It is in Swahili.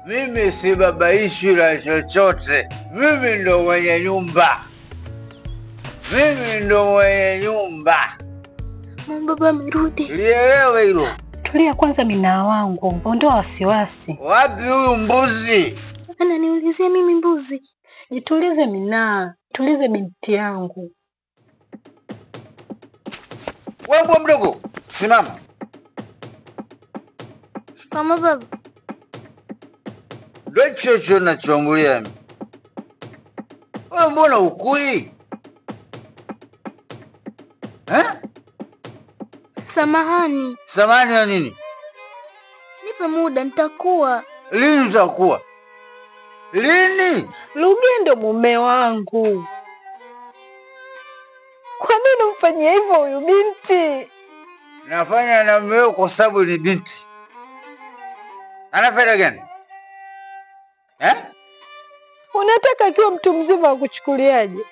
Mimi si babaishi la chochote. Mimi ndo mwenye nyumba. Mimi ndo mwenye nyumba. Mama, baba amerudi. Lielewe hilo. Tulia kwanza Minaa wangu, ondoa wasiwasi. Wapi huyu mbuzi? Ananiulizia mimi mbuzi. Jitulize Minaa, tulize binti yangu. Wewe mbwa mdogo, simama. Shikamoo baba. Ndio hicho hicho nachoambulia mimi. Wewe mbona ukui? Eh? Samahani. Samahani ya nini? Nipe muda nitakuwa. Lini utakuwa? Lini? Lugendo mume wangu. Kwa nini umfanyie hivyo huyu binti? Nafanya na mume kwa sababu ni binti. Ana faida gani? Eh? Unataka akiwa mtu mzima akuchukuliaje?